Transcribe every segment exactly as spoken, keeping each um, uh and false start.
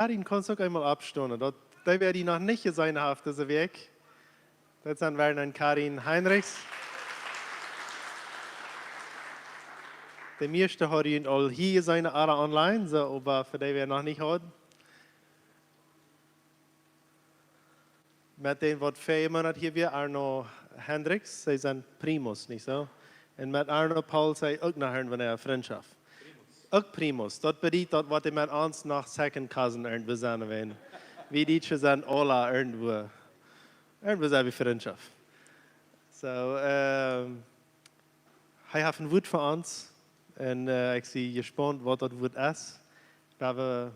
Karin, kaust uk eemol oppstonen. Daut, dee, wäa die noch nich jeseenen haft dise Wäakj, daut sent Werner un Karin Heinrichs. De mieeschte hauden junt aul hia jeseenen, aule online, soo, oba fa dee, wäa noch nich haud. Met dän, waut väaje Moonat hia wia, Arno Hendricks, see sent Primos, nich soo? Un met Arno Paul hab ekj uk noch eene Frintschoft. Uk Primos, daut bediet daut, waut dee met ons noch Second Cousin irjentwua sent, wan wie Dietsche sent aula irjentwua, irjentwua sent wie Frintschoft. Soo, ehm, hee haft een Wuat fa ons. Un, eh, ekj sie jespannt, waut daut Wuat es. Daut wie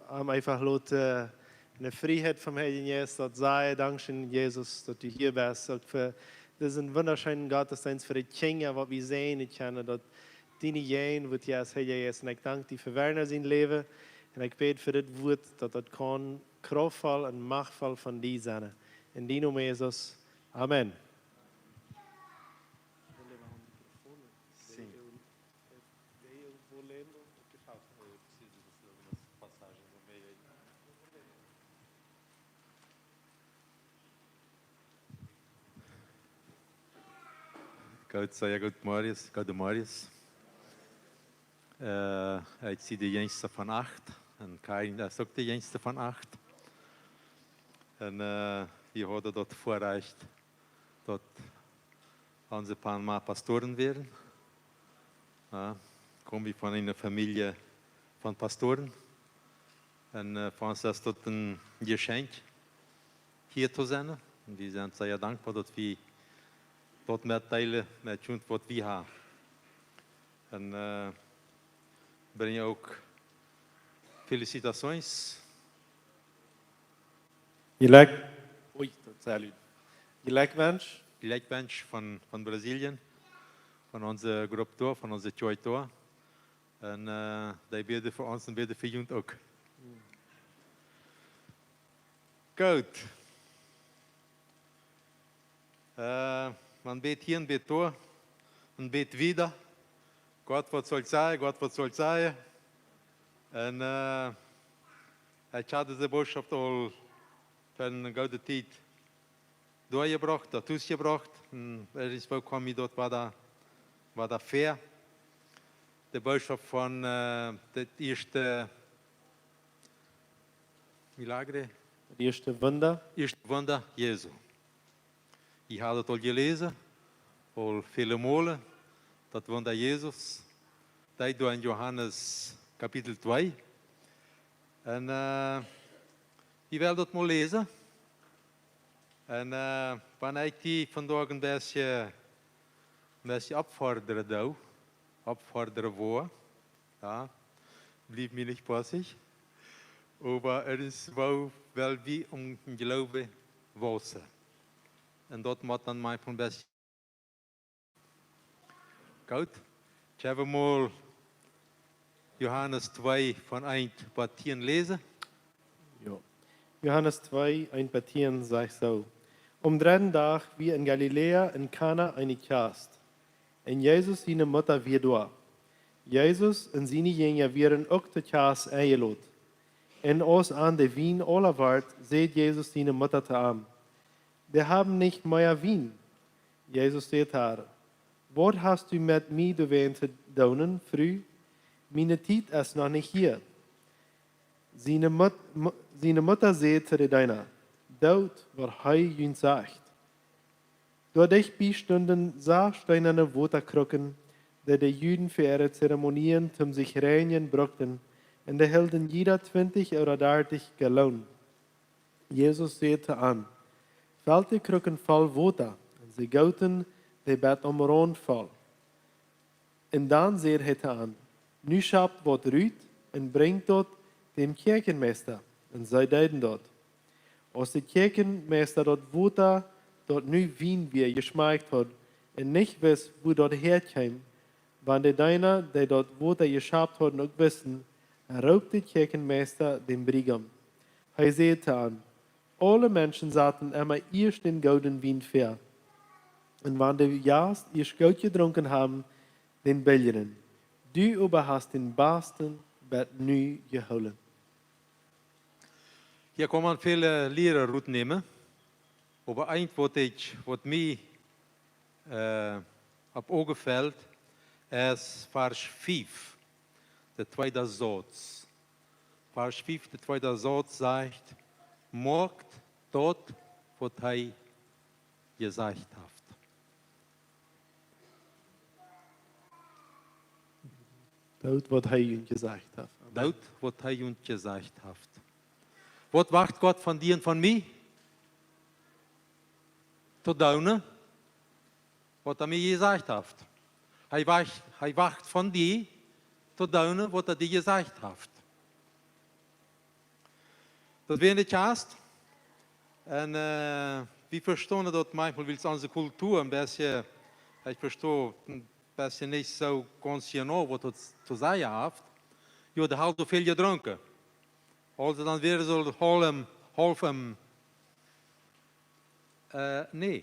am eefach loten, eh, enne Frieheit vom Heiljen Jeist, daut sajen: Dankscheen, Jesus, daut du hia best. Uk fa disen wundascheenen Gottesdeenst, fa de Kjinja, waut wie seenen kjennen, daut diene Jäajenwuat hia es, Heilja Jeist. Un ekj dank die fa Werner sien Läwen. Un ekj bäd fa dit Wuat, daut daut kaun kraftvoll un machtvoll von die sennen. En dienen Nomen, Jesus. Amen. Sim. Goot, sea goot, Marius. Goot, Marius. Eh, ekj sie de jinjste von acht. Un Karin es uk de jinjste von acht. Un, eh, wie hauden daut Väarajcht, daut onse Pa un Ma Pastoren wieren. Jo, kom wie von eene Famielje von Pastoren. Un, eh, fa ons es daut een Jeschenkj, hia to sennen. Un wie sent sea dankboa, daut wie daut metdeelen met junt, waut wie haben. Un, eh, brinjen uk felicitaciones. Jlekj-, ui, daut es sea lud. Jlekjwensch. Jlekjwensch von, von Brasilien, von onse Grupp doa, von onse Kjoakj doa. Un, eh, dee bäden fa ons un bäden fa junt uk. Goot. Eh, maun bät hia un bät doa un bät wieda. Gott, waut saul ekj sajen? Gott, waut saul ekj sajen? Un, eh, ekj haud dise Botschaft aul fa eene goode Tiet doajebrocht, doa tus jebrocht. Un irjentwoo kjeem mie daut wada, wada väa. De Botschaft von, eh, daut ieeschte Milagre. Daut ieeschte Wunda. Ieeschte Wunda Jesu. Ekj haud daut aul jeläsen, aul väle Mole, daut Wunda Jesus, daut doa en Johanes Kapitel twee. Un, eh, ekj well daut mol läsen. Un, eh, wan ekj die vondoag een bät, een bät oppfodren doo, oppfodren woa, jo, bliew mie nich pausich, oba irjentwoo well wie em Gloowen waussen. Un daut mott dan mau een bät Goot. Ekj well mol Johanes twee von eent bat tieen läsen. Jo. Johanes twee, eent bat tieen sajcht soo: Aum dredden Dach wia en Galiläa en Kana eene Kjast. Un Jesus siene Mutta wia doa. Jesus un siene Jinja wieren uk to Kjast enjelot. Un aus an de Wien aula wort, säd Jesus siene Mutta to am: Dee haben nich mea Wien. Jesus säd to ar: Waut hast du met mie doawäajen to doonen, Fru? Miene Tiet es noch nich hia. Siene Mut-, Mu-, siene Mutta säd to de Deena: Doot, waut hee junt sajcht. Doa dicht bie stunden sas steenane Wotakrucken, dee de Juden fa äare Zeremonien toom sikj reinjen brukten, un dee hilden jieda twintich ooda dartich Gallon. Jesus säd to an: Fellt de Krucken voll Wota. Un see gooten dee bat aum Raunt voll. Un dan säd hee to an: Nu schöpt waut rut un brinjt daut däm Kjäakjenmeista. Un see deeden daut. Aus de Kjäakjenmeista daut Wota, daut nu Wien wia, jeschmakjt haud un nich wist, wua daut häakjeem, wan de Deena, dee daut Wota jeschöpt hauden, uk wisten, roopt de Kjäakjenmeista dän Briegaum. Hee säd to an: Aule Menschen saten emma ieescht dän gooden Wien väa, un wan de Jast ieescht goot jedrunken haben, dän biljren. Du oba hast dän basten bat nu jehoolen. Hia kaun maun väle Lieren rutnämen, oba eent, waut ekj, waut mie, äh, opp Uagen felt, es Varsch fief, de tweede Sauz. Varsch fief, de tweede Sauz sajcht: "Moakt daut, waut hee jesajcht haft." Doot waut hee junt jesajcht haft. Amen. Doot waut hee junt jesajcht haft. Waut wacht Gott von die un von mie? To doonen, waut hee mie jesajcht haft. Hee wacht, hee wacht von die, to doonen, waut hee die jesajcht haft. Daut wia enne Kjast. Un, äh, wie vestonen daut maunchmol, wiels onse Kultua een bät, ekj vesto, een bät nich soo gaunz jeneiw, waut daut to sajen haft. Jo, dee haud soo väl jedrunken. Aulsoo dan wia soo haulf em, haulf em, äh, nä.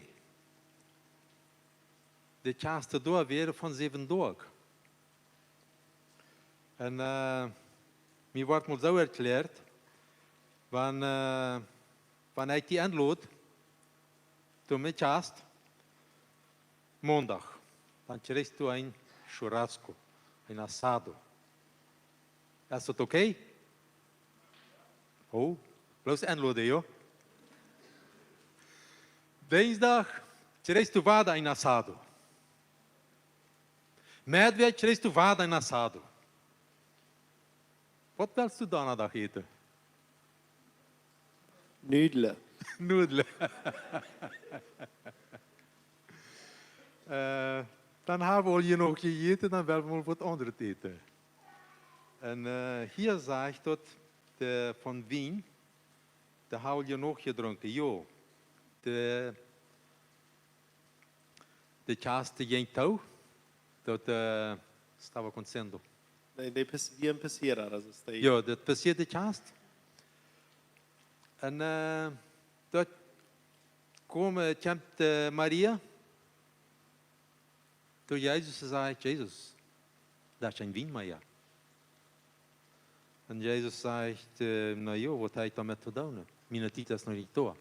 De Kjast doa wia von säwen Doag. Un, äh, mie woat mol soo erkjläat, wan, äh, wan ekj die enlod, to miene Kjast, Mondach, dan kjrichst du een churrasco, een asado. Es daut okay? Oh, bloos enloden, jo. Dinsdach kjrichst du wada een asado. Medwäakj kjrichst du wada een asado. Waut west du Donnadach äten? Nudlen. Nudlen. Äh, dan hab wie aul jenuach jejäten, dan well wie mol waut aundret äten. Un, äh, hia sajcht daut, de, von Wien, dee haud jenuach jedrunken, jo. De, de Kjast jinkj too, daut, äh, estaba acontecendo. Dee, dee pas-, wia een Passierer, aulsoo es dee. Jo, daut passieed de Kjast. Un, äh, doa kjemt, äh, kjemt, äh, Maria to Jesus un sajcht: "Jesus, doa es kjeen Wien mea." Un Jesus sajcht, äh: "Na jo, waut hab ekj doamet to doonen? Miene Tiet es noch nich doa."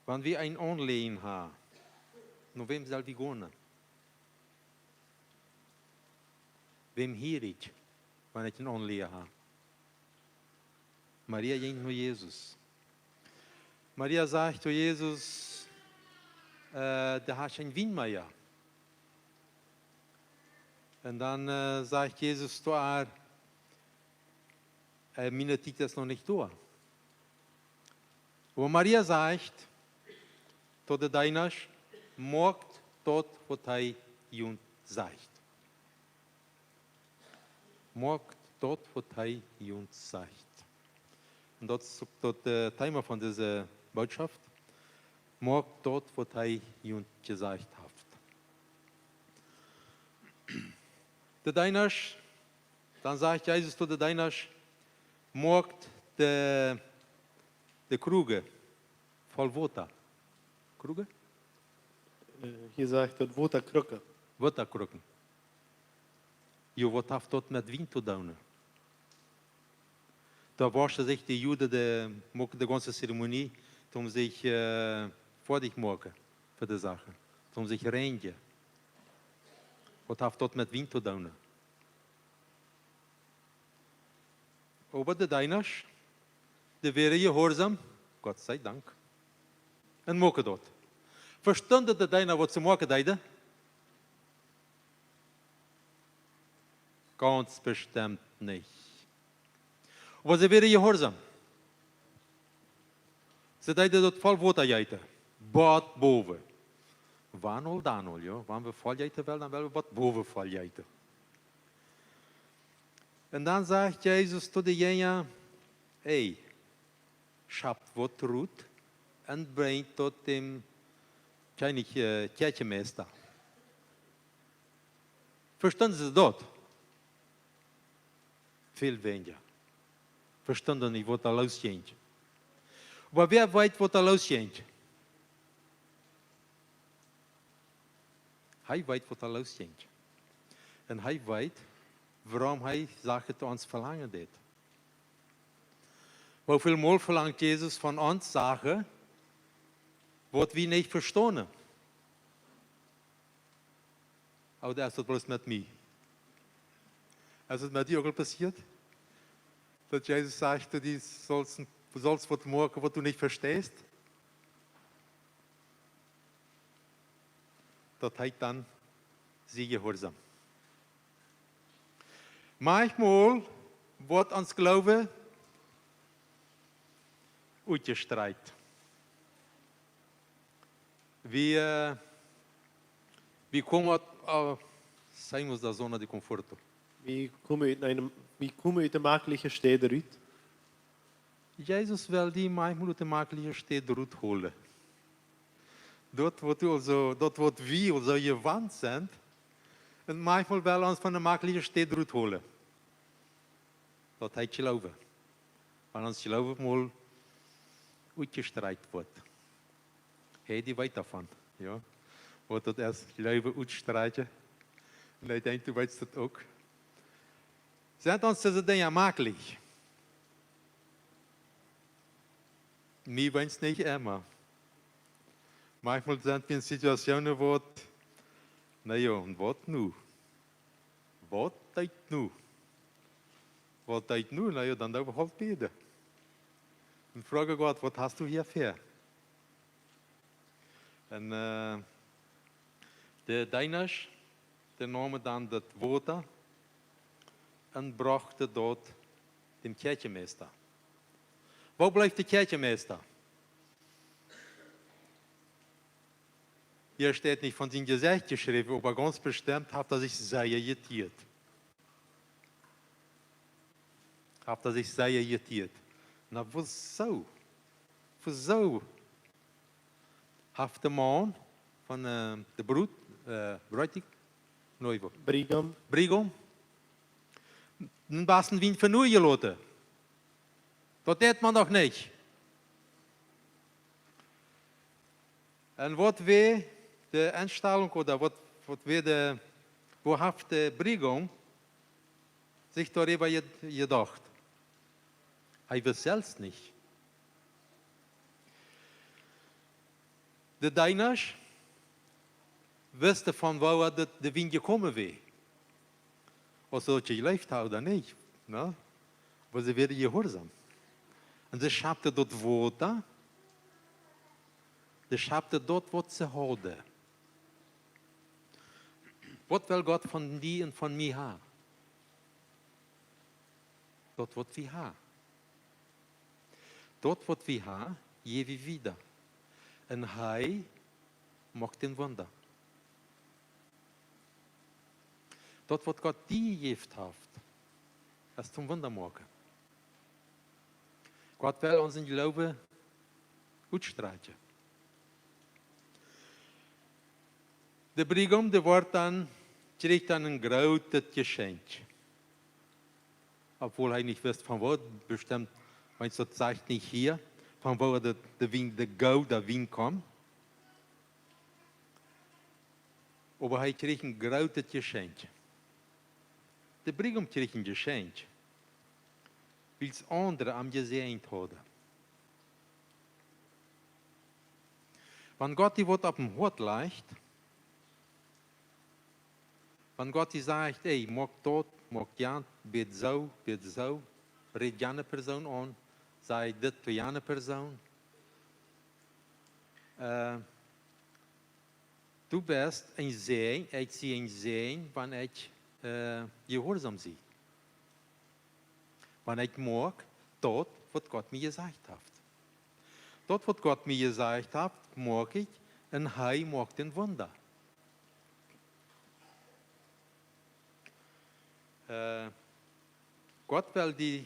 Wan wie een Aunläajen haben, no wäm sell wie gonen? Wäm hia ekj, wan ekj een Aunläajen hab? Maria jinkj no Jesus. Maria sajcht to Jesus, äh: "Doa es kjeen Wien mea." Un dan, äh, sajcht Jesus to äa: "Äh, miene Tiet es noch nich doa." Oba Maria sajcht to de Deenasch: "Moakt daut, waut hee junt sajcht." Moakt daut, waut hee junt sajcht. Un daut es uk daut, äh, Thema von dise Botschaft. Moakt daut, waut hee junt jesajcht haft. De Deenasch, dan sajcht Jesus to de Deenasch: "Moakt de, de Krugen voll Wota." Krugen? Äh, hia sajcht daut Wotakrucken. Wotakrucken. Jo, waut haft daut met Wien to doonen? Doa woaschen sikj de Juden, dee moaken de gaunze Zeremonie, om sikj, äh, foadich moaken fa de Sachen, om sikj reinjen. Waut haft daut met Wien to doonen? Oba de Deenasch, dee wieren jehuarsaum, Gott sei Dank, un moaken daut. Vestunden de Deena, waut see moaken deeden? Gaunz bestemt nich. Oba see wieren jehuarsaum. See deeden daut voll Wota jeeten. Bat bowen. Wan aul dan aul, jo. Wan wie voll jeeten wellen, dan wellen wie bat bowen voll jeeten. Un dan sajcht Jesus to de Jinja: "Hey, schapt waut rut un brinjt daut däm Kjennich, äh, Kjäakjenmeista." Vestunden see daut? Väl weinja. Vestunden nich, waut doa loosjinkj. Oba wäa weet, waut doa loosjinkj? Hee weet, waut doa loosjinkj. Un hee weet, wuarom hee Sachen to ons velangen deed. Woo väl mol velangt Jesus von ons Sachen, waut wie nich vestonen? Ooda es daut bloos met mie? Es daut met die uk aul passieet, daut Jesus sajcht, du saust, saust waut moaken, waut du nich vesteist? Daut heet dan, sie jehuarsom. Maunchmol woat ons Gloowen utjestreit. Wie, äh, wie komen ut, äh, sajen wie daut soo, no de Komfort. Wie komen ut eene, wie komen ut de makliche Städ rut. Jesus well die maunchmol ut de makliche Städ rutholen. Daut waut du aulsoo, daut waut wie aulsoo jewant sent, un maunchmol well hee ons von de makliche Städ rutholen. Daut heet Gloowen. Wan ons Gloowen mol utjestreit woat. Hee, dee weet doavon, jo. Waut daut es, Gloowen utstreien. Un ekj denkj, du weetst daut uk. Sent ons dise Dinja maklich? Mie weens nich emma. Maunchmol sent wie en Situationen, waut, na jo, un waut nu? Waut deed nu? Waut deed nu? Na jo, dan doo wie halt bäden. Un froagen Gott, waut hast du hia ver? Un, äh, de Deenasch, dee neemen dan daut Wota un brochten daut däm Kjäakjenmeista. Woo bleef de Kjäakjenmeista? Hia steit nich von sien Jesecht jeschräwen, oba gaunz bestemt haft hee sikj sea jetieet. Haft hee sikj sea jetieet. Na, wuasoo? Wuasoo haft de Maun von, äh, de Brut, äh, Bräutigam, nä, woo? Briegaum. Briegaum. Dän basten Wien venoajen loten. Daut deit maun doch nich. Un waut wia de Enstalunk ooda waut, waut wia de, woo haft de Briegaum sikj doaräwa je-, jedocht? Hee wist selfst nich. De Deenasch wisten von wua daut de Wien jekomen wia. Auf see daut jejleeft hauden ooda nich, nä? Oba see wieren jehuarsom. Un see schapten daut Wota, see schapten daut, waut see hauden. Waut well Gott von die un von mie haben? Daut, waut wie haben. Daut, waut wie haben, jäw wie wieda. Un hee moakt dän Wunda. Daut, waut Gott die jejäft haft, es toom Wunda moaken. Gott well onsen Gloowen utstreien. De Briegaum, dee woat dan, kjricht dan een grootet Jeschenkj. Obwohl hee nich wist von waut, bestemt, wiels daut sajcht nich hia, von wua de, de Wien, de gooda Wien kjeem. Oba hee kjricht een grootet Jeschenkj. De Briegaum kjricht een Jeschenkj, wiels aundre am jesäajent hauden. Wan Gott die waut opp em Hoat lajcht, wan Gott die sajcht, ey, moak daut, moak jant, bäd soo, bäd soo, räd jane Persoon aun, saj dit to jane Persoon. Äh, du best een Säajen, ekj sie een Säajen, wan ekj, äh, jehuarsom sie. Wan ekj moak daut, waut Gott mie jesajcht haft. Daut, waut Gott mie jesajcht haft, moak ekj, un hee moakt dän Wunda. Äh, Gott well die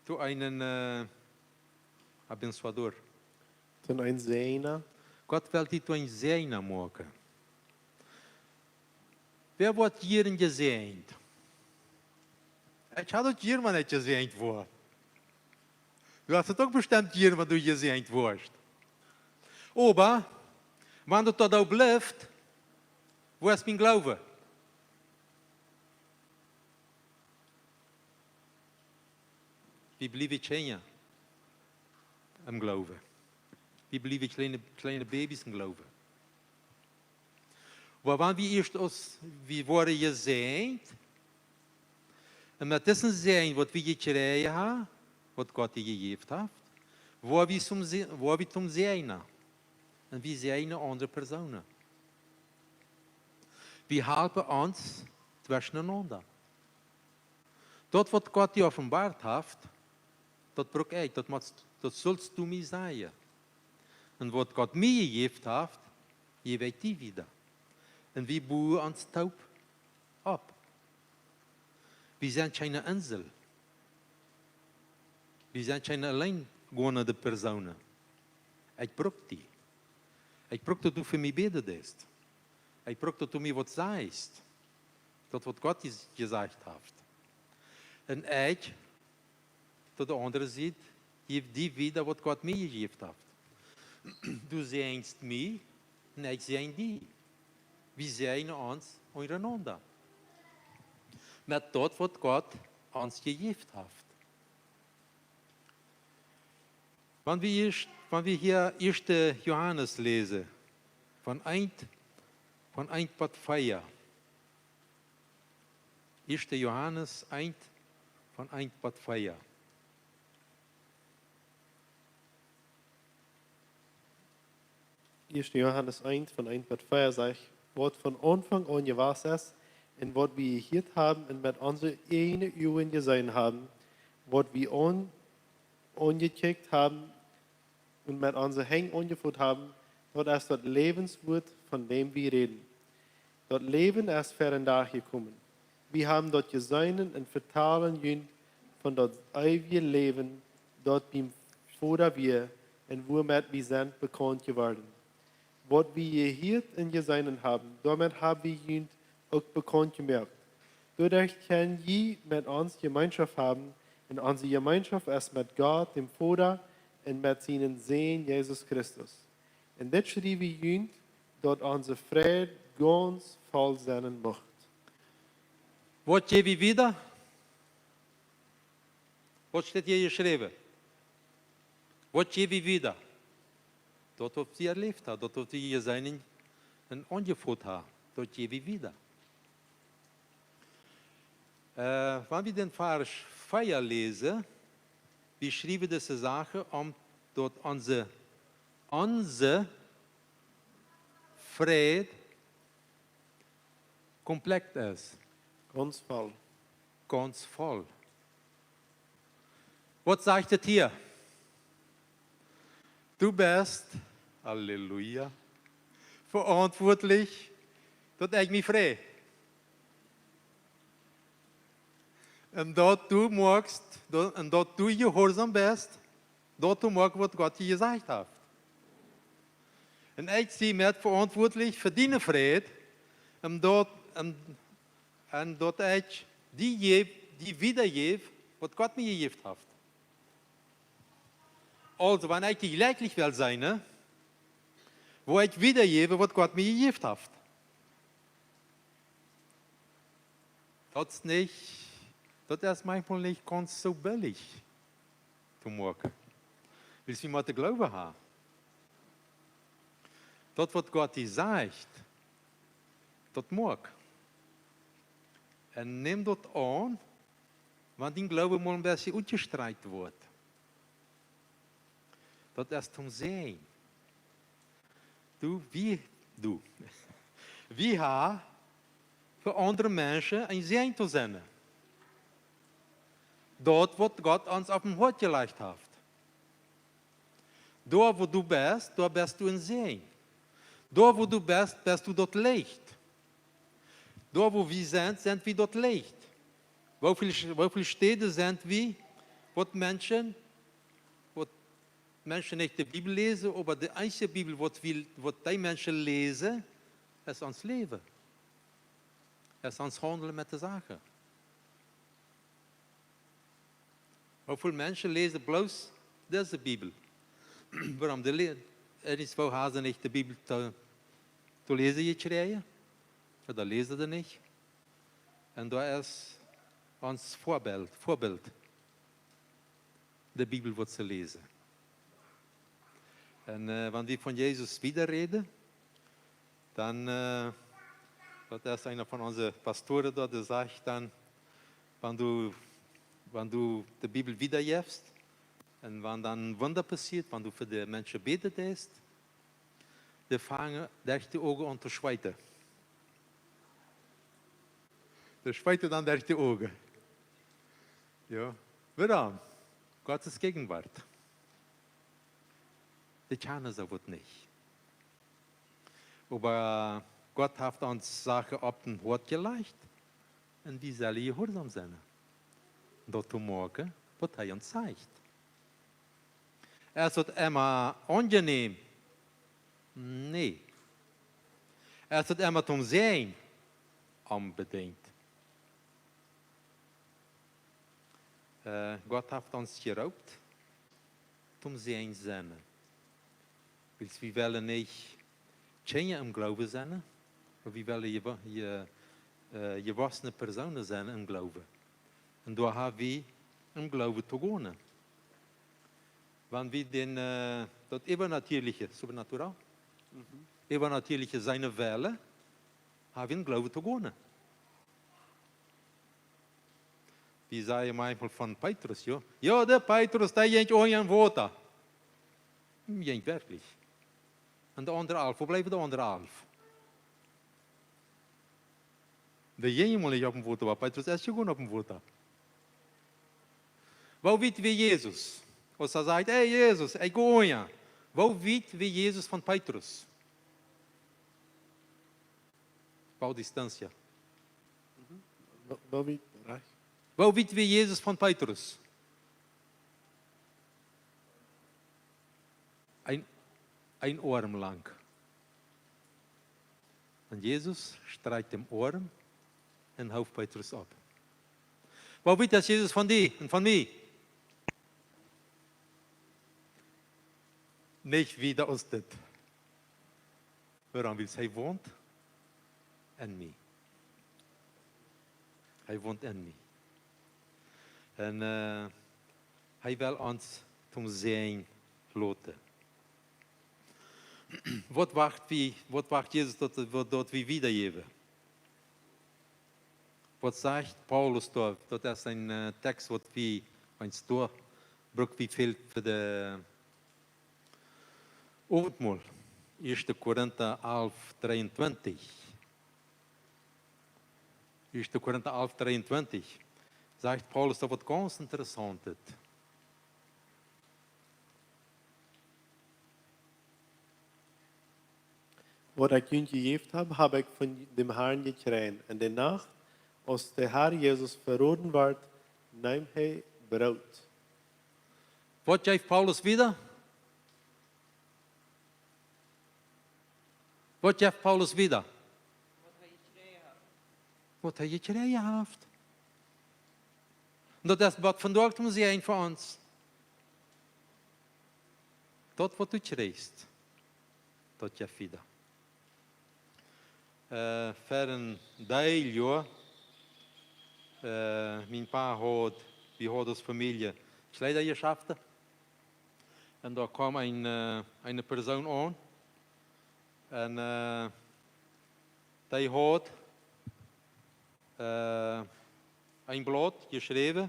to eenen, äh, abençoador. To eenen Säajna. Gott well die to eenen Säajna moaken. Wäa woat hia jesäajent? Ekj hab daut jieren, wan ekj jesäajent woa. Du hast daut uk bestemt jieren, wan du jesäajent woascht. Oba, wan daut doa blift, wua es mien Gloowen? Wie bliewen Kjinja. em Gloowen. Wie bliewen kjleene, kjleene Babys em Gloowen. Oba wan wie ieescht aus, wie woaren jesäajent, un met disen Säajen, waut wie jekjräajen haben, waut Gott die jejäft haft, woa wie toom Sä-, woa wie toom Säajnen. Un wie säajnen aundre Persoonen. Wie halpen ons tweschenenaunda. Daut, waut Gott die openboat haft, daut bruck ekj, daut motst, daut sulst du mie sajen. Un waut Gott mie jejäft haft, jäw ekj die wieda. Un wie buen ons toop opp. Wie sent kjeene Insel. Wie sent kjeene auleen gonen de Persoonen. Ekj bruck die. Ekj bruck, daut du fa mie bäden deist. Ekj bruck, daut du mie waut sajchst. Daut, waut Gott jes-, jesajcht haft. Un ekj, to de aundre Sied, jäw die wieda, waut Gott mie jejäft haft. Du säajenst mie, un ekj säajen die. Wie säajnen ons unjarenaunda. Met daut, waut Gott ons jejäft haft. Wan wie ieescht, wan wie hia ieeschte Johanes läsen, von eent, von eent bat vea. Ieeschte Johanes eent, von eent bat vea. Ieeschte Johanes eent, von eent bat vea sajcht: Waut von Aunfank aun jewast es, un waut wie jehieet haben un met onse ieejne Uagen jeseenen haben, waut wie aun-, aunjekjikjt haben un met onse Henj aunjefoot haben, daut es daut Läwenswuat, von däm wie räden. Daut Läwen es ver dän Dach jekomen. Wie haben daut jeseenen un vetalen junt von daut eewje Läwen, daut biem Voda wia, un wuamet wie sent bekaunt jeworden. Waut wie jehieet un jeseenen haben, doamet hab wie junt uk bekaunt jemoakt. Doaderch kjenn jie met ons Jemeenschoft haben, un onse Jemeenschoft es met Gott, däm Voda, un met sienen Sän Jesus Christus. Un dit schriew wie junt, daut onse Freid gaunz voll sennen mucht. Waut jäw wie wieda? Waut steit hia jeschräwen? Waut jäw wie wieda? Daut, waut wie erläft haben, daut, waut wie jeseenen un aunjefoot haben, daut jäw wie wieda. Äh, wan wie dän Varsch vea läsen, wie schriewen dise Sachen, om daut onse, onse Freid komplett es. Gaunz voll. Gaunz voll. Waut sajcht et hia? Du best, Halleluja, veauntwuatlich, daut ekj mie frei. Un daut du moakst, daut, un daut du jehuarsom best, daut to moaken, waut Gott die jesajcht haft. Un ekj sie met veauntwuatlich fa diene Freid, un daut, un, un daut ekj die jäw, die wiedajäw, waut Gott mie jejäft haft. Aulsoo, wan ekj die jlikjlich well sennen, ne, woa ekj wiedajäwen, waut Gott mie jejäft haft. Daut es nich, daut es maunchmol nich gaunz soo billich to moaken. Wiels wie motten Gloowen haben. Daut, waut Gott die sajcht, daut moak. Un nemm daut aun, wan dien Gloowen mol een bät utjestrakjt woat. Daut es toom Sän. Du, wie, du. Wie haben fa aundre Menschen een Sän to sennen. Daut, waut Gott ons opp daut Hoat jelajcht haft. Doa, wua du best, doa best du een Sän. Doa, wua du best, best du daut Licht. Doa, wua wie sent, sent wie daut Licht. Woo väl, woo väl Städen sent wie, waut Menschen, waut Menschen nich de Bibel läsen, oba de eensje Bibel, waut wie, waut dee Menschen läsen, es ons Läwen. Es ons Haundlen met de Sachen. Woo väl Menschen läsen bloos dise Bibel? Wuarom? De le-, irjentwoo haben see nich de Bibel to, to läsen jekjräajen. Jo, dan läsen see nich. Un daut es ons Väabilt, Väabilt. De Bibel, waut see läsen. Un äh, wan wie von Jesus wieda räden, dan, äh, daut es eena von onse Pastoren doa, dee sajcht dan, wan du, wan du de Bibel wieda jefst un wan dan een Wunda passieet, wan du fa de Menschen bäden deist, dee fangen derch de Uagen aun to schweeten. Dee schweeten dan derch de Uagen. Jo. Wuarom? Gott es Gegenwart. Dee kjanen soo waut nich. Oba Gott haft ons Sachen opp daut Hoat jelajcht un wie sellen jehuarsom sennen. Daut to moaken, waut hee ons sajcht. Es daut emma aunjenäm? Nä. Es daut emma toom Säajen? Onbedinjt. Äh, Gott haft ons jeroopt, toom Säajen sennen. Wiels wie wellen nich Kjinja em Gloowen sennen, oba wie wellen je, je, äh, jewossne Persoonen sennen em Gloowen. Un doa ha wie em Gloowen to gonen. Wan wie dän, äh, daut Äwanatierliche, supernatural, Äwanatierliche seenen wellen, ha wie em Gloowen to gonen. Wie sajen maunchmol von Petrus, jo? Jo, de Petrus, dee jinkj unja em Wota. Hm, jinkj werkjlich. Un de aundre alf, wua bleewen de aundre alf? Dee jinjen mol nich opp em Wota, oba Petrus es jegonen opp em Wota. Woo wiet wia Jesus? Aus hee sajcht: "Hey Jesus, ekj go unja." Woo wiet wia Jesus von Petrus? Woo distancia? Woo, woo wiet, rajcht? Woo wiet wia Jesus von Petrus? Een, een Oarm lang. Un Jesus strakjt dän Oarm un hoof Petrus opp. Woo wiet es Jesus von die un von mie? Nich wieda aus dit. Wuarom? Wiels hee wont en mie. Hee wont en mie. Un, äh, hee well ons toom Säajen loten. Waut wacht wie, waut wacht Jesus daut, daut, daut wie wiedajäwen? Waut sajcht Paulus doa? Daut es een, äh, Tekst, waut wie, wan doa, bruck wie väl fa de Owentmol. Ieeschte Korinta alf dreeuntwintich. Ieeschte Korinta alf dreeuntwintich. Sajcht Paulus doa waut gaunz Interessauntet. Waut ekj junt jejäft hab, hab ekj von däm Harn jekjräajen. Enne Nacht, aus de Har Jesus veroden wort, neem hee Broot. Waut jeef Paulus wieda? Waut jeef Paulus wieda? Waut hee jekjräajen haft. Un daut es waut vondoag toom Säajen fa ons. Daut waut du kjrichst, daut jeef wieda. Äh, ver een Deel Joa, äh, mien Pa haud, wie hauden aus Famielje Kjleedajeschafte. Un doa kjeem een, äh, eene Persoon aun. Un, äh, dee haud, äh, een Blaut jeschräwen,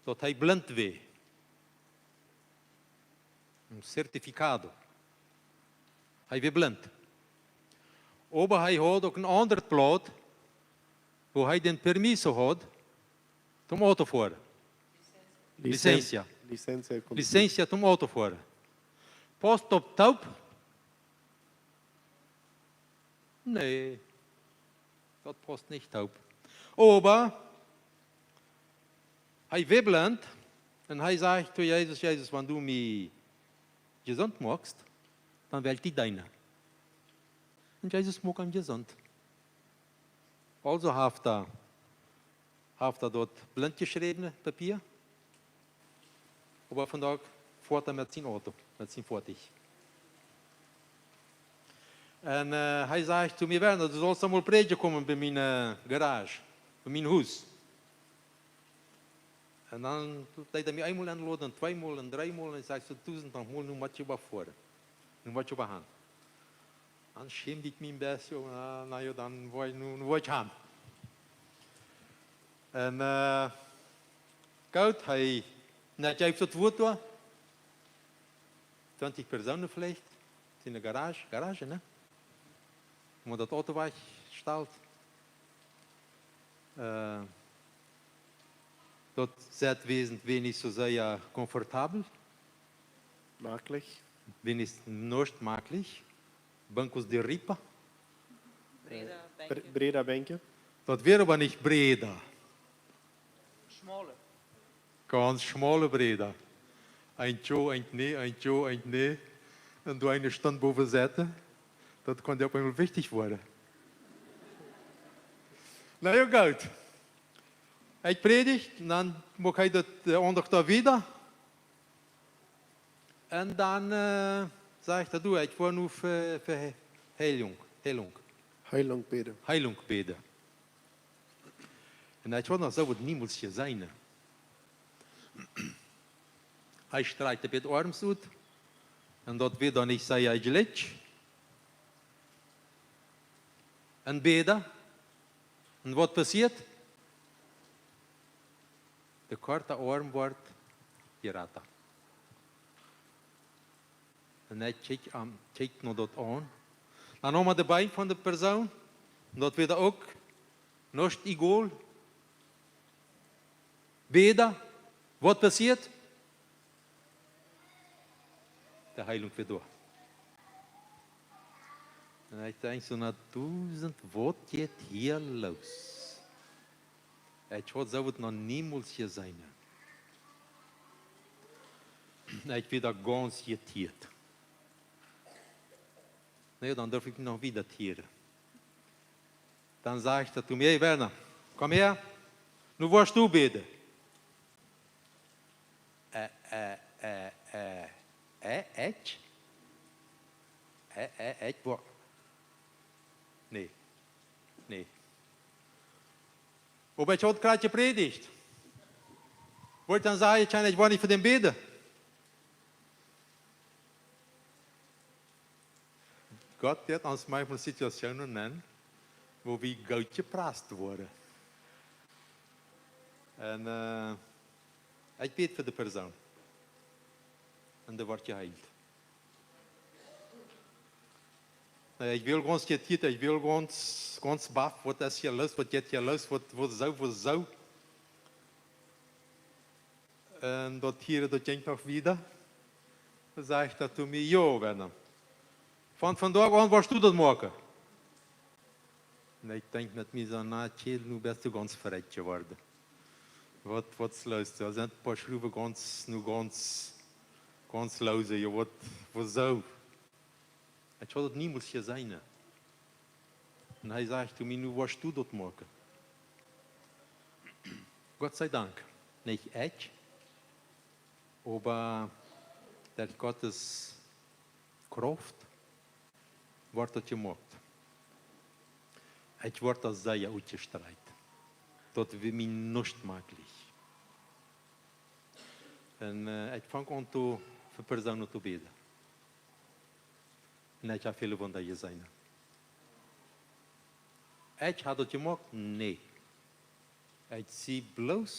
daut hee blint wia. Een certificado. Hee wia blint. Oba hee haud uk een aundret Blaut, wua hee dän permiso haud, toom Auto foaren. Licencia. Licencia. Licencia toom Auto foaren. Paust daut toop? Nä, daut paust nich toop. Oba hee wia blint un hee sajcht to Jesus: "Jesus, wan du mie jesunt moakst, dan well ekj die deenen." Un Jesus muak am jesunt. Aulsoo haft hee, haft hee daut blint jeschräwne Papia. Oba vondoag foat hee met sien Auto, met sien Foatich. Un, äh, hee sajcht to mie: "Werner, du saust mol prädjen komen bie miene, äh, Garage, bie mien Hus." Un dan deed hee mie eemol enloden, un tweemol un dreemol, un ekj säd: "Soo, dusent mol, nu mott ekj oba foaren." Nu woa ekj oba han. Dan schämd ekj mie een bät, na, na jo, dan woa ekj, nu, nu woa ekj han. Un, äh, goot, hee, na, ekj jeef daut Wuat doa. Twintich Persoonen veleicht. Sent enne Garage, Garage, nä? Wua daut Auto wajchstalt. Äh, daut sitt wesentlich nich soo sea komfortabel. Maklich. Wesentlich nich maklich. Bancos de ripa. Breda Bänke. Bre-, breda Bänke. Daut wia oba nich breda. Schmale. Gaunz schmale Breda. Eent jo, eent nä, eent jo, eent nä. Un doa eene Stund bowen sitten, daut kunn opp eemol wichtich woaren. Na jo, goot. Ekj prädjd, un dan muak hee daut, äh, Aundacht doa wieda. Un dan, äh, sajcht hee: "Du, ekj woa nu fa, fa He-, Heilunk, Heilunk." Heilunk bäden. Heilunk bäden. Un ekj haud noch soo waut niemols jeseenen. Hee strakjt de beid Oarms ut. Un daut wia dan nich sea jlikj. Un bäden. Un waut passieet? De korta Oarm woat jrata. Un ekj kjikj am, kjikj no daut aun. Dan neem hee de Been von de Persoon. Un daut wia uk nuscht egal. Bäden. Waut passieet? De Heilunk wia doa. Un ekj denkj soo: "Na dusent, waut jeit hia loos?" Ekj haud soo waut noch niemols jeseenen. Ekj wia doa gaunz jeteet. Na jo, dan durf ekj noch wieda tieren. Dan sajcht hee to mie: "Hey, Werner, komm her. Nu woascht du bäden." Äh, äh, äh, äh, äh, ekj? Äh, äh, ekj woa-, nä, nä. Oba ekj haud krakjt jeprädicht. Woa ekj dan sajen, ekj woa nich fa dän bäden? Gott deit ons maunchmol Situationen nenn, wua wie goot jeprast woaren. Un, äh, ekj bäd fa de Persoon. Un dee woat jeheelt. Na, ekj wia gaunz jeteet, ekj wia gaunz, gaunz baff, waut es hia loos, waut jeit hia loos, waut, waut soo, waut soo. Un daut hia, daut jinkj noch wieda. Dan sajcht hee to mie: "Jo, Werner, von vondoag aun woascht du daut moaken." Un ekj denkj met mie soo: "Na, Kjäl, nu best du gaunz verrekjt jeworden. Waut, waut es loos? Doa sent een poa Schruwen gaunz, nu gaunz, gaunz loos, jo, waut, waut soo?" Ekj haud daut niemols jeseenen. Un hee sajcht to mie: "Nu woascht du daut moaken." Gott sei Dank, nich ekj, oba derch Gottes Krauft woat daut jemoakt. Ekj woat doa sea utjestrakjt. Daut wia mie nuscht mäajlich. Un, äh, ekj funk aun to, fa Persoonen to bäden. Un ekj hab väle Wunda jeseenen. Ekj hab daut jemoakt? Nä. Ekj sie bloos,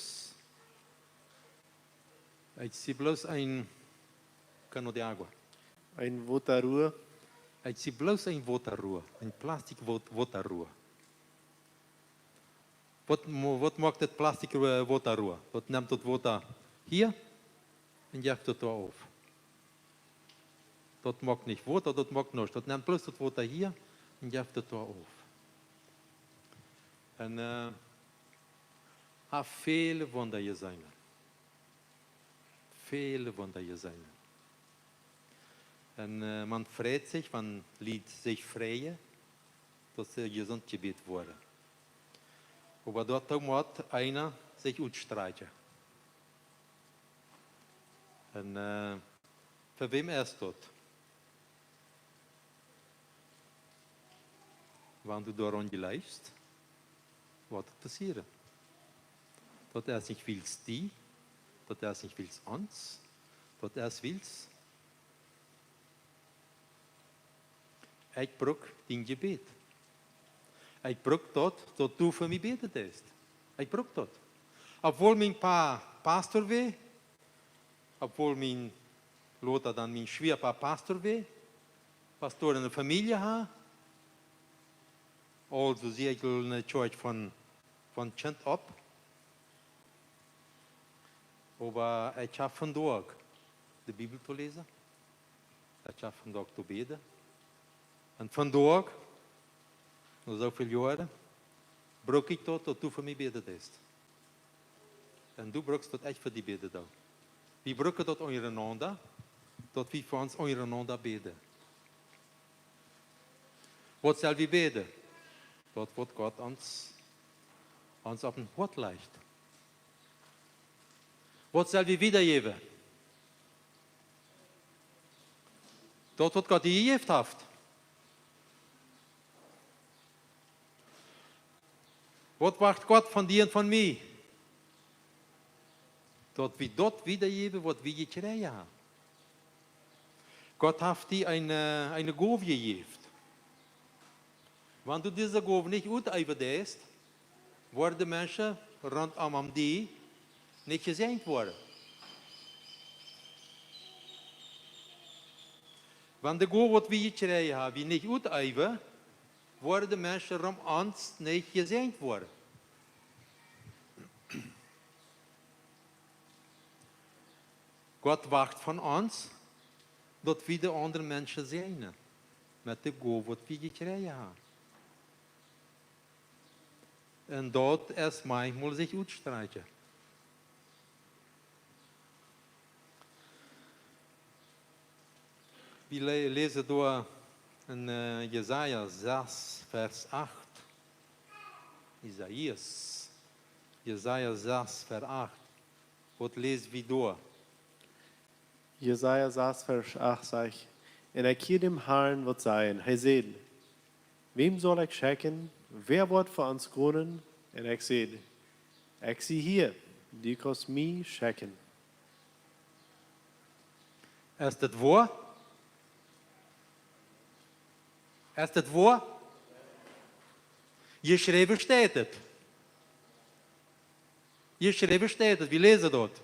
ekj sie bloos een cano de agua. Een Wotaroa. Ekj sie bloos een Wotaroa, een plastic Wot-, Wotaroa. Waut mo-, waut moakt daut plastic, äh, Wotaroa? Daut nemt daut Wota hia un jeft daut doa auf. Daut moakt nich Wota, daut moakt nuscht. Daut nemt bloos daut Wota hia un jeft daut doa auf. Un, äh, hab väle Wunda jeseenen. Väle Wunda jeseenen. Un, äh, maun freit sikj, wan Lied sikj freien, daut see jesunt jebät woaren. Oba doatoo mott eena sikj utstrakjen. Un, äh, fa wäm es daut? Wan du doaraun jleefst, woat daut passieren. Daut es nich wiels die, daut es nich wiels ons, daut es wiels Ekj bruck dien Jebäd. Ekj bruck daut, daut du fa mie bäden deist. Ekj bruck daut. Obwohl mien Pa Pastor wia, obwohl mien, lota dan mien Schwiappa Pastor wia, Pastor enne Famielje haud, aulsoo sie ekj aul enne Kjoakj von, von Kjint opp. Oba ekj hab vondoag de Bibel to läsen. Ekj hab vondoag to bäden. Un vondoag, no soo väl Joaren, bruck ekj daut, daut du fa mie bäden deist. Un du bruckst daut, ekj fa die bäden doo. Wie brucken daut unjarenaunda, daut wie fa ons unjarenaunda bäden. Waut sell wie bäden? Daut waut Gott ons, ons opp daut Hoat lajcht. Waut sell wie wiedajäwen? Daut waut Gott die jejäft haft. Waut wacht Gott von die un von mie? Daut wie daut wiedajäwen, waut wie jekjräajen haben. Gott haft die eene, eene Gow jejäft. Wan du dise Gow nich uteewen deist, woaren de Menschen rontom die nich jesäajent woaren. Wan de Gow, waut wie jekjräajen haben, wie nich uteewen, woaren de Menschen rom ons nich jesäajent woaren. Gott wacht von ons, daut wie de aundre Menschen säajnen met de Gow, waut wie jekjräajen haben. Un daut es maunchmol sikj utstrakjen. Wie lä-, läsen doa en, äh, Jesaja sas, Varsch acht. Jesaja, Jesaja sas, Varsch acht. Waut läs wie doa? Jesaja sas, Varsch acht sajcht: Un ekj hieed dän Harn waut sajen. Hee säd: Wäm saul ekj schekjen? Wäa woat fa ons gonen? Un ekj säd: Ekj sie hia, du kaust mie schekjen. Es daut woa? Es daut woa? Jeschräwen steit et. Jeschräwen steit et. Wie läsen daut.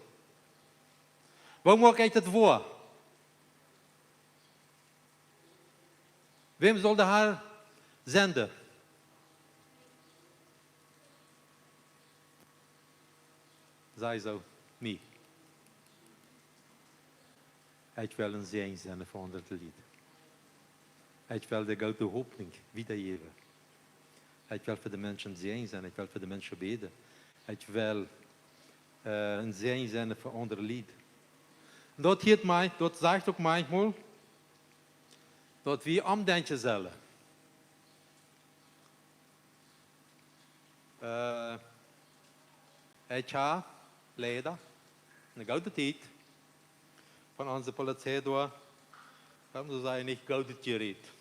Woo moak ekj daut woa? Wäm saul de Har senden? Saj soo, mie. Ekj well een Säajen sennen fa aundre Lied. Ekj well de goode Hopninj wiedajäwen. Ekj well fa de Menschen een Säajen sennen. Ekj well fa de Menschen bäden. Ekj well, äh, een Säajen sennen fa aundre Lied. Un daut hieet mie, daut sajcht uk maunchmol, daut wie omdenkjen sellen. Äh, ekj hab leida eene goode Tiet von onse Polizei doa, ekj mott soo sajen, nich goode Tiet.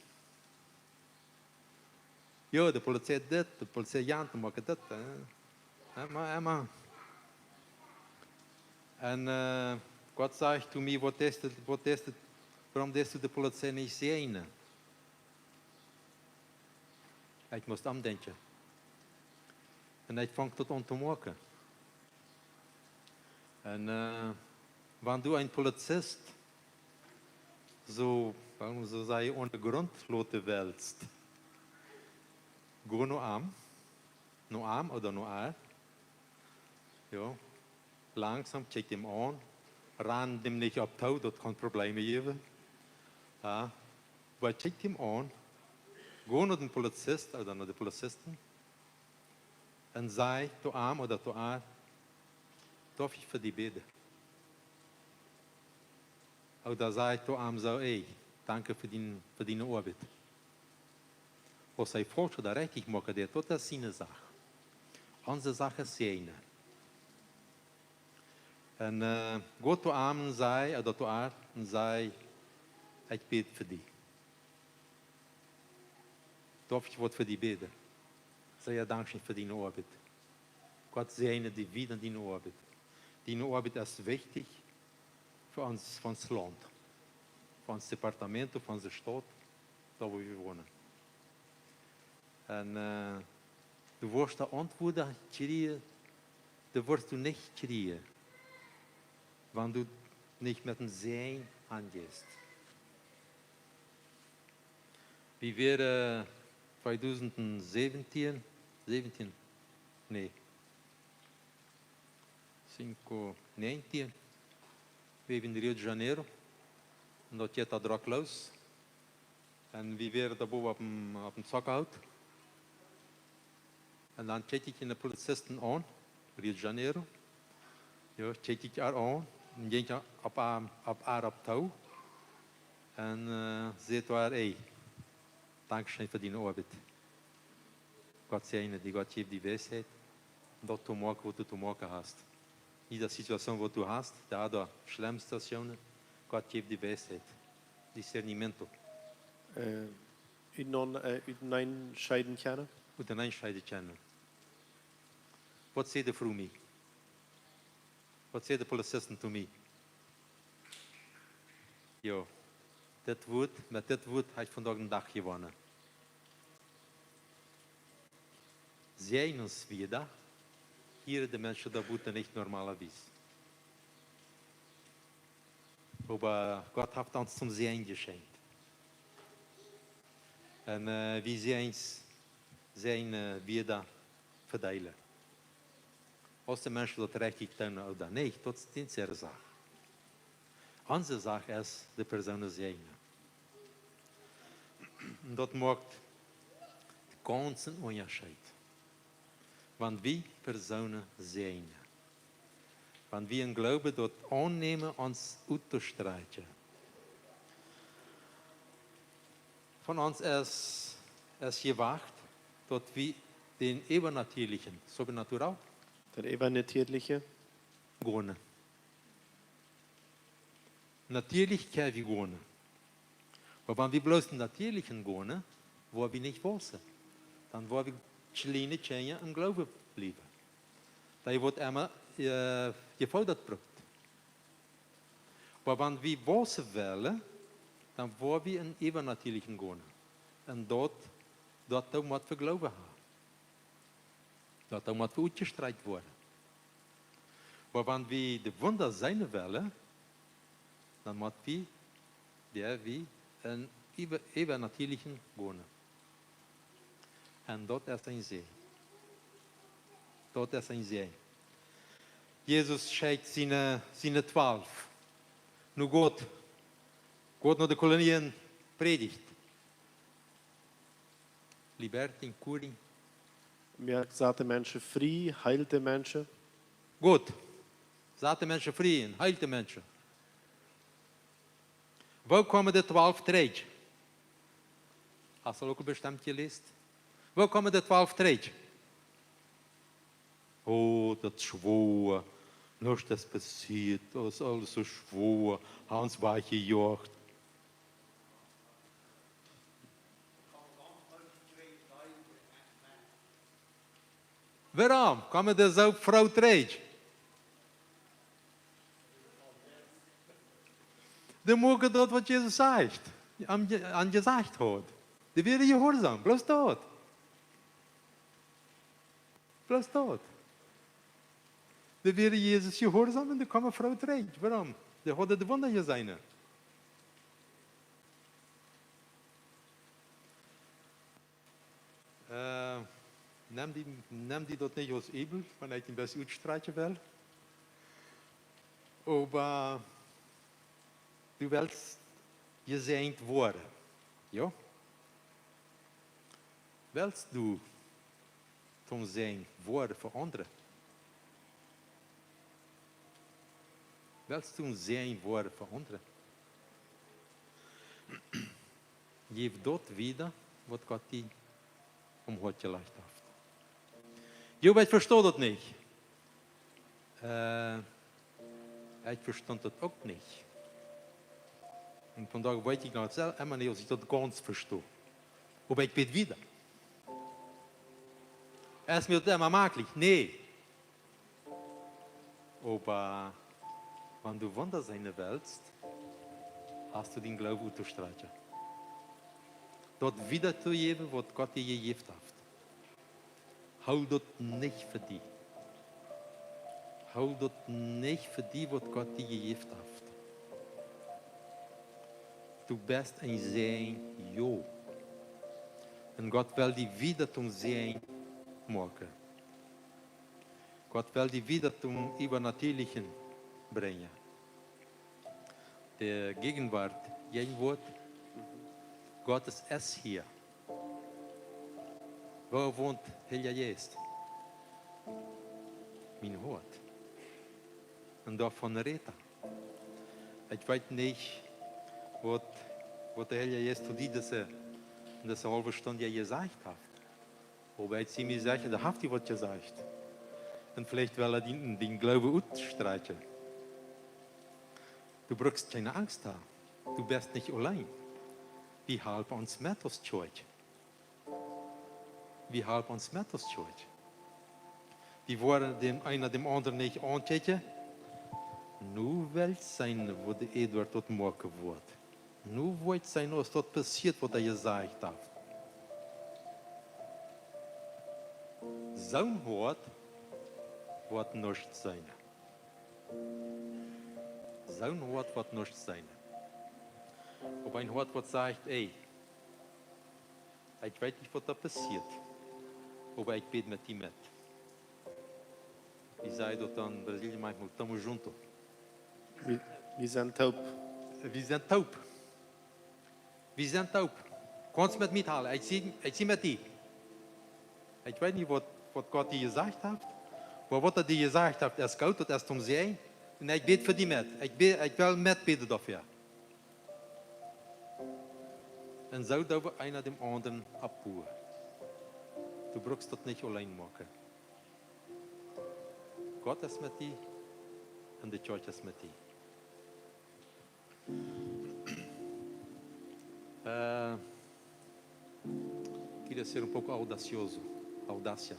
Jo, de Polizei dit, de Polizei jant, dan moakt et dit, äh. Emma, emma. Un, äh, Gott sajcht to mie: Waut deist du, waut deist du, wuarom deist du de Polizei nich säajnen? Ekj must omdenkjen. Un ekj funk daut aun to moaken. Un, äh, wan du een Polizist soo, wuarom soo sajen, aun dän Grunt loten west, go no am, no am ooda no ar. Jo. Langsom, kjikj dän aun. Rann dän nich opp too, daut kaun Probleme jäwen. Jo. Oba kjikj dän aun. Go no dän Polizist ooda no de Polizistin un saj to am ooda to ar: Darf ekj fa die bäden? Ooda saj to am soo: Ey, danke fa diene, fa diene Oabeit. Aus hee faulsch ooda rajcht moakt, daut, daut es siene Sach. Onse Sach es siene. Un, äh, go to am un saj, ooda to ar, un saj: Ekj bäd fa die. Darf ekj waut fa die bäden? Saj: Jo, dankscheen fa diene Oabeit. Gott säajne die wieda en diene Oabeit. Diene Oabeit es wichtich fa ons, fa ons Launt, fa ons Departament, fa onse Staut. Doa woa wie wonen. Un, äh, du woascht de Auntwuat kjrieen, dee woascht du nich kjrieen, wan du nich met een Säajen aunjeist. Wie wieren, äh, tweedusent säwentieen, säwentieen, nä, cinco, näajentieen, wie wieren en Rio de Janeiro. Un doa jeit daut drock loos. Un wie wieren doa bowen opp een, opp een Zockerhoot. Un dan kjikj ekj de Polizisten aun, Rio de Janeiro. Jo, kjikj ekj ar aun. Un jinkj opp ar, opp ar opp too. Un, äh, säd to ar: "Ey, dankscheen fa diene Oabeit. Gott säajne die, Gott jeef die Weisheit, daut to moaken, waut du to moaken hast. Jede Situation, waut du hast, de schlemmste Situation, Gott jeef die Weisheit, discernimiento." Äh, ut non, äh, ut neen scheiden kjennen? Ut neen scheiden kjennen. Waut säd de Fru mie? Waut säden de Polizisten to mie? Jo, dit Wuat, met dit Wuat hab ekj vondoag dän Dach jewonnen. Säajen ons wieda, hieren de Menschen doa buten nich normalerwies. Oba Gott haft ons toom Säajen jeschenkt. Un, äh, wie Säajens, Säajen, äh, wieda vedeelen. Aus de Menschen daut rajcht doonen ooda nich, daut es nich onse Sach. Onse Sach es, de Persoonen säajnen. Un daut moakt dän gaunzen Unjascheet, wan wie Persoonen säajnen. Wan wie em Gloowen daut aunnämen, ons uttostrakjen. Von ons es, es jewoat, daut wie dän äwanatieelichen, sobrenatural, dän äwanatieelichen, gonen. Natieelich kjenn wie gonen. Oba wan wie bloos em Natieelichen gonen, woa wie nich wausen. Dan woa wie kjliene Kjinja em Gloowen bliewen. Daut woat emma, äh, jefoodat brukt. Oba wan wie wausen wellen, dan woa wie em Äwanatieelichen gonen. Un daut, daut doa mott wie Gloowen haben. Daut doa mott utjestrakjt woaren. Oba wan wie de Wunda seenen wellen, dan mott wie, jo, wie em äwa-, äwanatieelichen gonen. Un daut es een Säajen. Daut es een Säajen. Jesus schekjt siene, siene twalf. Nu goot, goot no de Kolonien, prädicht. Liberti, curi. Moakt satte Menschen frie, heelt de Menschen. Goot. Satte Menschen frie un heelt de Menschen. Woo kjeemen de twalf trigj? Hast du uk bestemmt jeläsen? Woo kjeemen de twalf trigj? Oh, daut es schwoa. Nuscht es passieet. Daut es aules soo schwoa. Haben ons wajchjejoacht. Wuarom kjeemen dee soo froo trigj? Dee muaken daut, waut Jesus sajcht, am je-, an jesajcht haud. Dee wieren jehuarsom, bloos daut. Bloos daut. Dee wieren Jesus jehuarsom un dee kjeemen froo trigj. Wuarom? Dee hauden de Wunda jeseenen. Äh, nemm die, nemm die daut nich aus übel, wan ekj een bät utstrakjen well. Oba du west jesäajent woaren, jo? West du toom Säajen woaren fa aundre? West du een Säajen woaren fa aundre? Jeff daut wieda, waut Gott die aum Hoat jelajcht haft. Jo, ekj vesto daut nich. Äh, ekj vestunt daut uk nich. Un vondoag weet ekj noch sel-, emma nich, aus ekj daut gaunz vesto. Oba ekj bäd wieda. Es mie daut emma mäajlich? Nä. Oba wan du Wunda seenen west, hast du dän Gloowen uttostrakjen. daut wieda to jäwen, waut Gott die jejäft haft. Hool daut nich fa die. Hool daut nich fa die, waut Gott die jejäft haft. Du best een Säajen, jo. Un Gott well die wieda toom Säajen moaken. Gott well die wieda toom Äwanatierlichen brinjen. De Gegenwart, Gegenwart Gottes es hia. Wua wont Heilja Jeist? Mien Hoat. Un doavon rät hee. Ekj weet nich, waut, waut de Heilja Jeist to die dise, dise haulwe Stund hia jesajcht haft. Oba ekj sie mie secha, doa haft hee waut jesajcht. Un veleicht well hee dien, dien Gloowen utstrakjen. Du brukst kjeene Angst haben. Du best nich auleen. Wie halpen ons met aus Kjoakj. Wie halpen ons met aus Kjoakj. Wie woaren däm eena däm aundren nich aunkjikjen. Nu well ekj seenen, woo de Eduard daut moaken woat. Nu well ekj seenen, aus daut passieet, waut hee jesajcht haft. Soon Hoat woat nuscht seenen. Soon Hoat woat nuscht seenen. Oba een Hoat, waut sajcht: Ey, ekj weet nich, waut doa passieet, oba ekj bäd met die met. Wie sajen daut dan en Brasilien manchmol, tamo junto. Wie, wie sent toop. Wie sent toop. Wie sent toop. Kaust met mie talen. Ekj sie, ekj sie met die. Ekj weet nich, waut, waut Gott die jesajcht haft, oba waut hee die jesajcht haft, es goot, daut es toom Säajen. Un ekj bäd fa die met. Ekj bäd, ekj well met bäden doafäa. Un soo doo wie eena däm aundren oppbuen. Du brukst daut nich auleen moaken. Gott es met die un de Kjoakj es met die. Eh, quiero ser un poco audacioso, audacia.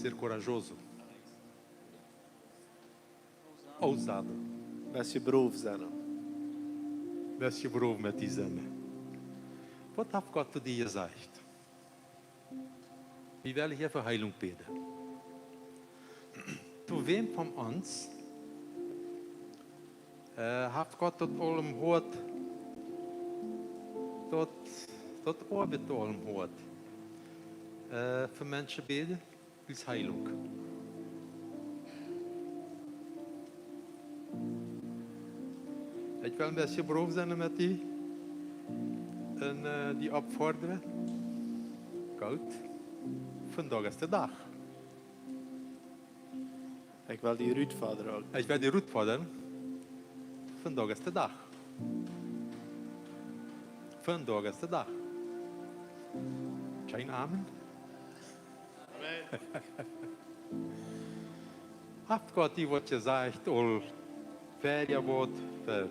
Ser corajoso. Ousado. Best je brow sennen. Best je brow met die sennen. Waut haft Gott to die jesajcht? Wie wellen hia fa Heilunk bäden. To wäm von ons, eh, haft Gott daut aul em Hoat, daut, daut Oabeit aul em Hoat, eh, fa Menschen bäden? Aus Heilunk. Ekj well een bät brow sennen met die un, eh, die oppfodren. Goot. Vondoag es de Dach. Ekj well die rutfodren uk. Ekj well die rutfodren. Vondoag es de Dach. Vondoag es de Dach. Kjeen Amen? Amen. Haft Gott die waut jesajcht, aul ver Joa waut, ver,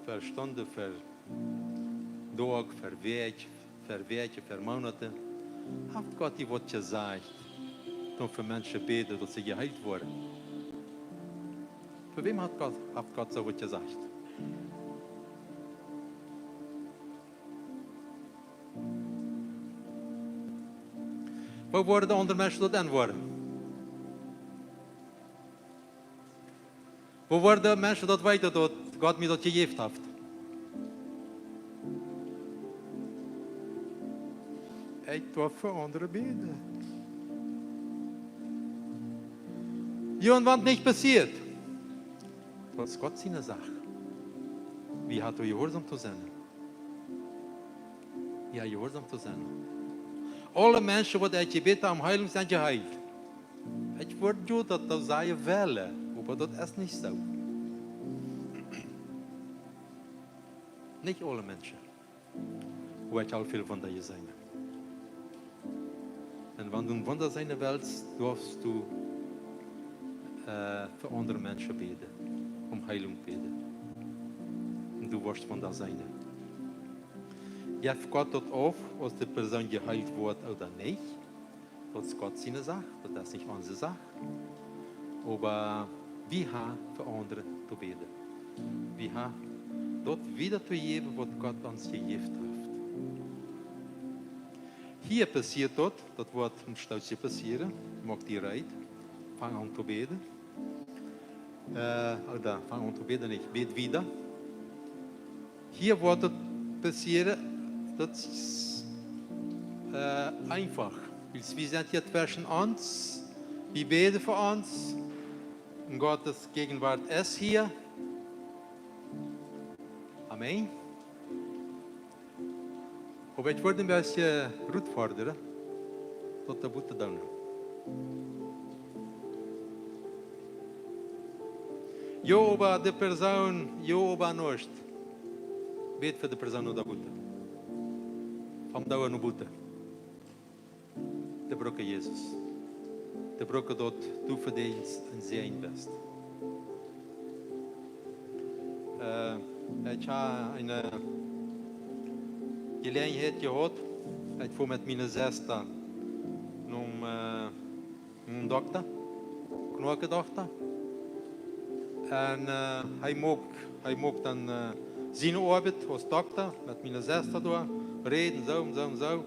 ver Stunden, ver Doag, ver Wäakj, ver Wäakjen, ver Moonaten? Haft Gott die waut jesajcht, toom fa Menschen bäden, daut see jeheelt woaren? Fa wäm haft Gott, haft Gott soo waut jesajcht? Woo woaren de aundre Menschen daut enwoaren? Woo woaren de Menschen daut weeten, daut Gott mie daut jejäft haft? Ekj doa fa aundre bäden. Jo, un wan daut nich passieet, daut es Gott siene Sach. Wie haben jehuarsom to sennen. Jo, jehuarsom to sennen. Aule Menschen, waut ekj jebäden hab om Heilunk, sent jeheelt. Ekj wudd jo daut soo sajen wellen, oba daut es nich soo. Nich aule Menschen. Oba ekj hab väl Wunda jeseenen. Un wan du een Wunda seenen wellst, darfst du, eh, fa aundre Menschen bäden, om Heilunk bäden. Un du woascht Wunda seenen. Jeft Gott daut auf, aus de Persoon jeheelt woat ooda nich? Daut es Gott siene Sach, daut es nich onse Sach. Oba wie haben fa aundre to bäden. Wie haben daut wieda to jäwen, waut Gott ons jejäft haft. Hia passieet daut, daut woat een Stootje passieren, moakt die reed, fang aun to bäden. Äh, ooda fang aun to bäden, nich, bäd wieda. Hia woat daut passieren, daut es, äh, eenfach. Wiels wie sent hia tweschen ons, wie bäden fa ons, un Gottes Jäajenwoat es hia. Amen. Oba ekj wudd een bät rutfodren, daut doa buten to doonen. Jo, oba de Persoon, jo, oba nuscht. Bäd fa de Persoon doa buten. Von doa no buten. Dee brucken Jesus. Dee brucken daut du fa dän een Säajen best. Äh, ekj hab eene Jeläajenheit jehaut. Ekj fua met miene Sesta nom, äh, nom Dokta, Knoakendokta. Un, äh, hee muak, hee muak dan, äh, siene Oabeit aus Dokta met miene Sesta doa, räden, soo un soo un soo.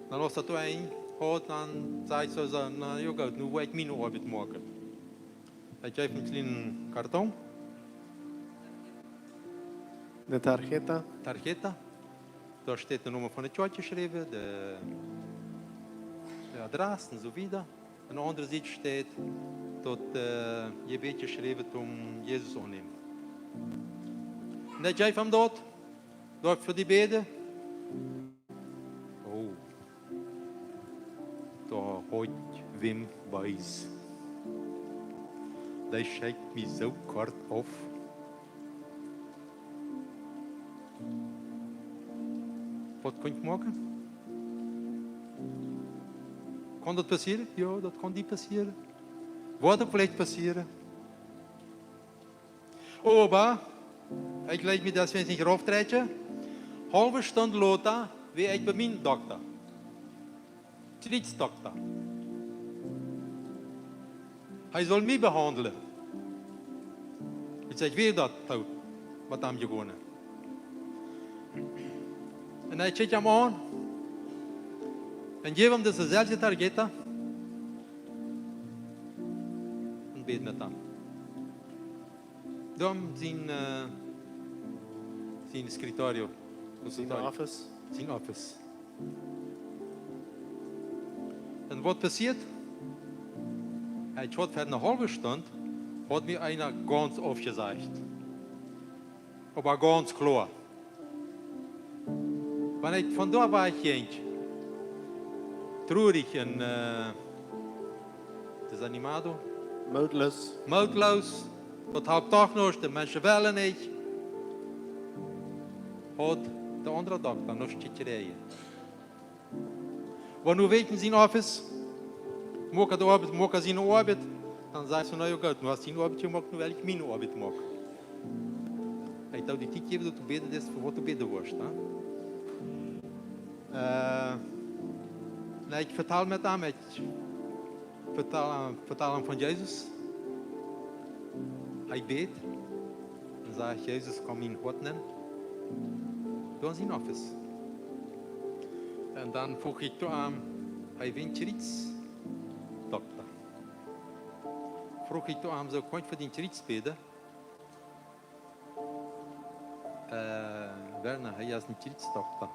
Dan aus daut doa een haud, dan säd ekj soo, soo, na jo, goot, nu woa ekj miene Oabeit moaken. Ekj jeef een kjlienen Karton. De tarjeta. Tarjeta. Doa steit de Nomen von de Kjoakj jeschräwen, de, de Adress un soo wieda. Aun de aundre Sied steit daut, äh, Jebäd jeschräwen, om Jesus aunnämen. Un ekj jeef am daut, doa fa dee bäden. Oh. Doa haud ekj wäm bees. Dee schekjt mie soo kort auf. Waut kaun ekj moaken? Kaun daut passieren? Jo, daut kaun die passieren. Woat uk veleicht passieren. Oba ekj leet mie daut nich rauftrakjen. Haulwe Stund lota wia ekj bie mienen Dokta. Kjrietsdokta. Hee sull mie behaundlen. Ekj saj, woo daut, waut am jegonen. Un ekj kjikj am aun. Un jeef am dise selwje tarjeta. Un bäd met am. Dan sien, äh, sien escritorio. Sien office. Sien office. Un waut passieet? Ekj haud fa eene haulwe Stund, haud mie eena gaunz aufjesajcht. Oba gaunz kloa. Wan ekj von doa wajch jinkj, truarich un, äh, desanimado. Mootloos. Mootloos. Daut halpt doch nuscht, de Menschen wellen nich. Haud de aundre Dokta nuscht jekjräajen. Wan nu wia ekj en sien office, muak de Oabeit, muak siene Oabeit, dan säd ekj soo, na jo, goot, nu hast diene Oabeit jemoakt, nu well ekj miene Oabeit moaken. Ekj deed die Tiet jäwen, daut du bäden deist, fa waut du bäden wurscht, ne? Äh, na, ekj vetald met am, ekj vetald, vetald am von Jesus. Hee bäd. Dan säd ekj, Jesus, komm en mien Hoat nenn. Doa en sien office. Un dan fruach ekj doa am, hee wia Kjrietsdokta. Fruach ekj doa am soo, kaun ekj fa dän Kjriets bäden? Äh, Werner, hee es een Kjrietsdokta.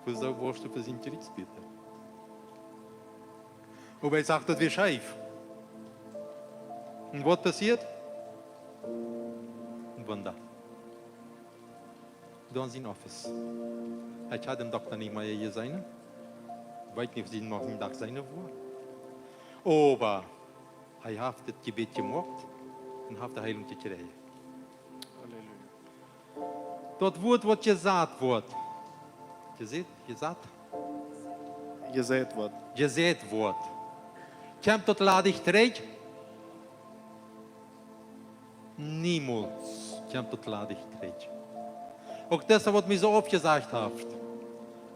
Wuasoo wurscht du fa sien Kjriets bäden? Oba ekj sach, daut wia scheef. Un waut passieet? Een Wunda. Doa en sien office. Ekj haud dän Dokta nich mea jeseenen. Weet nich, auf ekj am noch een Dach seenen woa. Oba hee haft daut Jebäd jemoakt un haft de Heilunk jekjräajen. Halleluja. Daut Wuat, waut jesat woat. Jesät, jesat? Jeseit woat. Jesät woat. Kjemt daut ladich trigj? Niemols kjemt daut ladich trigj. Uk daut, waut mie soo aufjesajcht haft.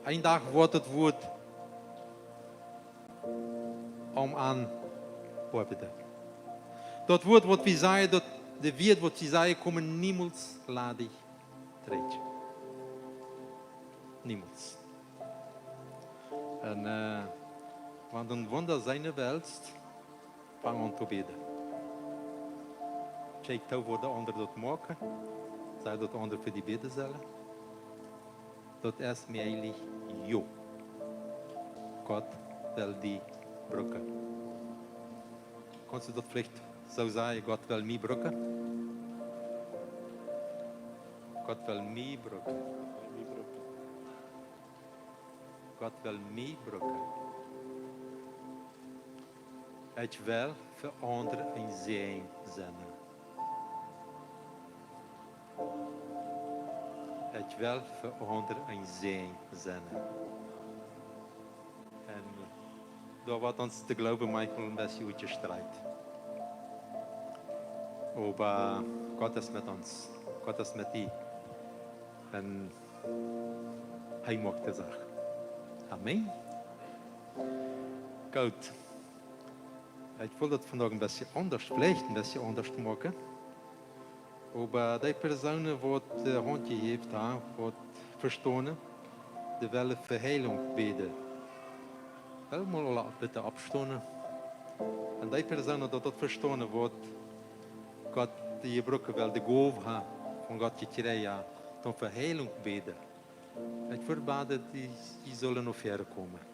Een Dach woat daut Wuat om an oabeiden. Daut Wuat waut wie sajen, daut, de Wieed waut wie sajen, komen niemols ladich trigj. Niemols. Un wan du een Wunda seenen west, fang aun to bäden. Kjikj too woo de aundre daut moaken. Saj daut aundre fa die bäden sellen. Daut es mäajlich, jo. Gott well die brucken. Kaust du daut veleicht soo sajen: Gott well mie brucken? Gott well mie brucken. Gott well mie brucken. Ekj well fa aundre een Säajen sennen. Ekj well fa aundre een Säajen sennen. Un doa woat ons de Gloowen maunchmol een bät utjestreit. Oba Gott es met ons. Gott es met die. Un hee moakt de Sach. Amen. Goot. Ekj well daut vondoag een bät aundasch, veleicht een bät aundasch moaken. Oba dee Persoonen waut de Haunt jehäft haben, waut vestonen, dee wellen fa Heilunk bäden. Well wie mol aula bitte oppstonen. Un dee Persoonen daut, daut vestonen, waut Gott die jebruken well, de Gow haben, von Gott jekjräajen haben, toom fa Heilunk bäden. Ekj wudd baden, dee, dee sellen no väaren komen.